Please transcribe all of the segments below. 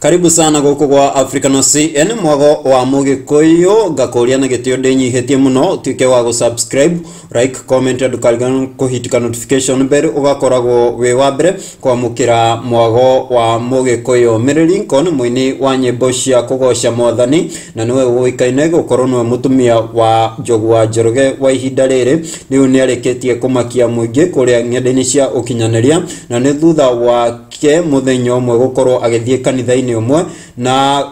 Karibu sana gũkũ gwa Africa no CN mwago wa Mũgĩkũyũ. Ngakũria na gĩtĩo ndĩnyihĩtie mũno ũtuĩke wa gũ-subscribe, like, comment, ndũkariganĩrwo kũhitika notification bell, ũgakoragwo wĩ wa mbere kwamũkĩra mwago wa Mũgĩkũyũ. Mary Lincoln, mũini wa nyĩmbo cia kũgoca Mwathani, na nĩwe ũĩkaine gũkorwo nĩwe mũtumia wa Njogu wa Njoroge wa ihinda rĩrĩ, rĩu nĩarĩkĩtie kũmakia mũingĩ kũrĩa ng'enda-inĩ cia ũkinyanĩria, na nĩ thutha wake mũthenya ũmwe gũkorwo agĩthiĩ kanitha-inĩ ũmwe na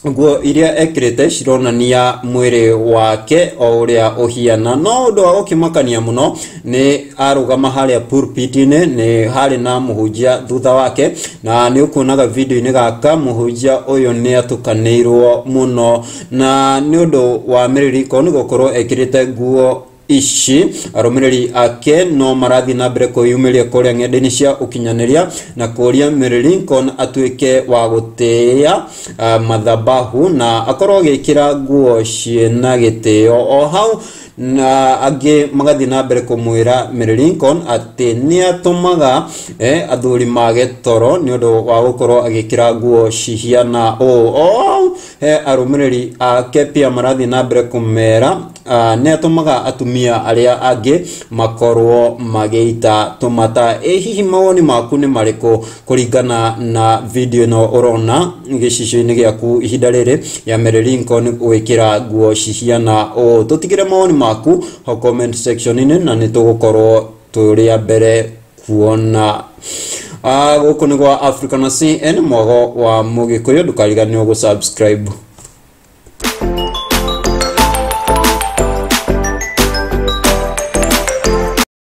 nguo iria ekĩrĩte cironania mwĩrĩ wake o ũrĩa ũhiana. No ũndũ wa gũkĩmakania mũno nĩ arũgama harĩa pulpit-inĩ, nĩ harĩ na mũhunjia thutha wake, na nĩ ũkuonaga video-inĩ gaka mũhunjia ũyũ nĩ atukanĩirwo mũno, na nĩ ũndũ wa Mary Lincoln gũkorwo ekĩrĩte nguo ici, arũmĩrĩri ake no marathiĩ na mbere kwĩyumĩria kũrĩa ng'enda-inĩ cia ũkinyanĩria na kũria Mary Lincoln atuĩke wa gũtĩĩa madhabahu na akorwo agĩkĩra nguo ciĩna gĩtĩo. O hau na angĩ magathiĩ na mbere kũmwĩra Mary Lincoln atĩ nĩ atũmaga athuri mage toro nĩ ũndũ wa gũkorwo agĩkĩra nguo cihiana ũũ. O hau he arũmĩrĩri ake pia marathiĩ na mbere kũmera nĩ atũmaga atumia arĩa angĩ makorwo magĩita tũmata. Ĩ hihi mawoni maku nĩ marĩkũ kũringana na video ĩno ũrona gĩcicio-inĩ gĩaku ihinda rĩrĩ ya Mary Lincoln gwĩkĩra nguo cihiana ũũ? Tũtigĩre mawoni maku hau comment section-inĩ na nĩ tũgũkorwo tũrĩ a mbere kuona. Gũkũ nĩ gwa Africa na CN mwago wa Mũgĩkũyũ, ndũkariganĩrwo gũ-subscribe.